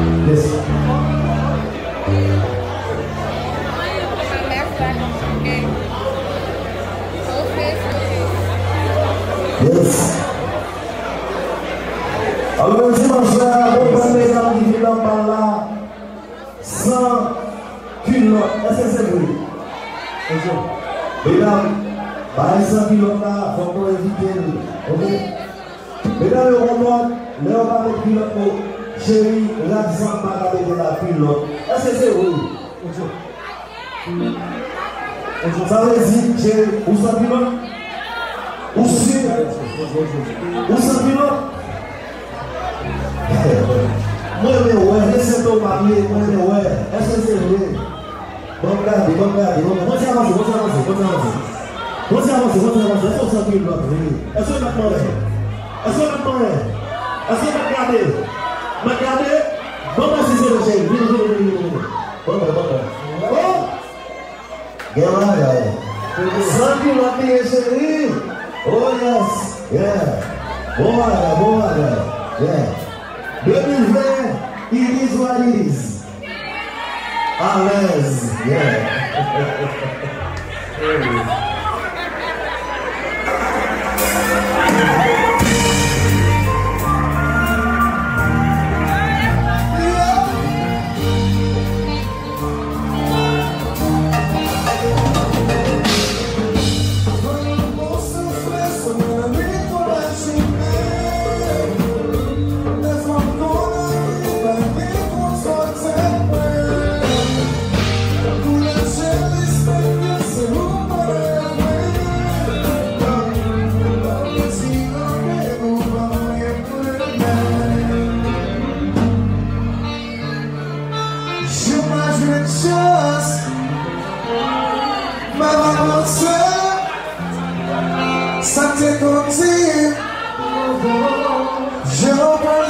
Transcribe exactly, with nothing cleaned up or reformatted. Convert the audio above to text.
Yes. Yes. Alò, dimanch la, gon bann medam ki vin nan bal la san kilòt. Èske se vre? Medam, bagay san kilòt la, fòk nou evite l. Oke? Medam yo konprann, lè yo pa met kilòt yo, cheri, rad sa m pa ka mete la kilòt. Èske se vre? Sa vle di, cheri, ou san kilòt? Ou si? Ou san kilòt? Mwen renmen wè, e Sentoma m ye, mwen renmen wè. Èske se vre? Ban m gade, ban m gade, ban m gade. Kontinye avanse, kontinye avanse, kontinye avanse. Kontinye avanse, kontinye avanse. Èske w san kilòt vre? Èske w mèt manyen? Èske w mèt manyen? Èske w mèt gade? Mèt gade? Ban m asize, cheri. Vini, vini, vini, vini, vini. Ban m wè, ban m wè. Oh! Gen bagay. San kilòt li ye, cheri. Oh yes. Yeah. Bon bagay, bon bagay. Yeah. Depi ven, it is what it is. Alèz. Yeah. Jan m pa jwenn chans, m pa panse sa te konn di. Je reprends.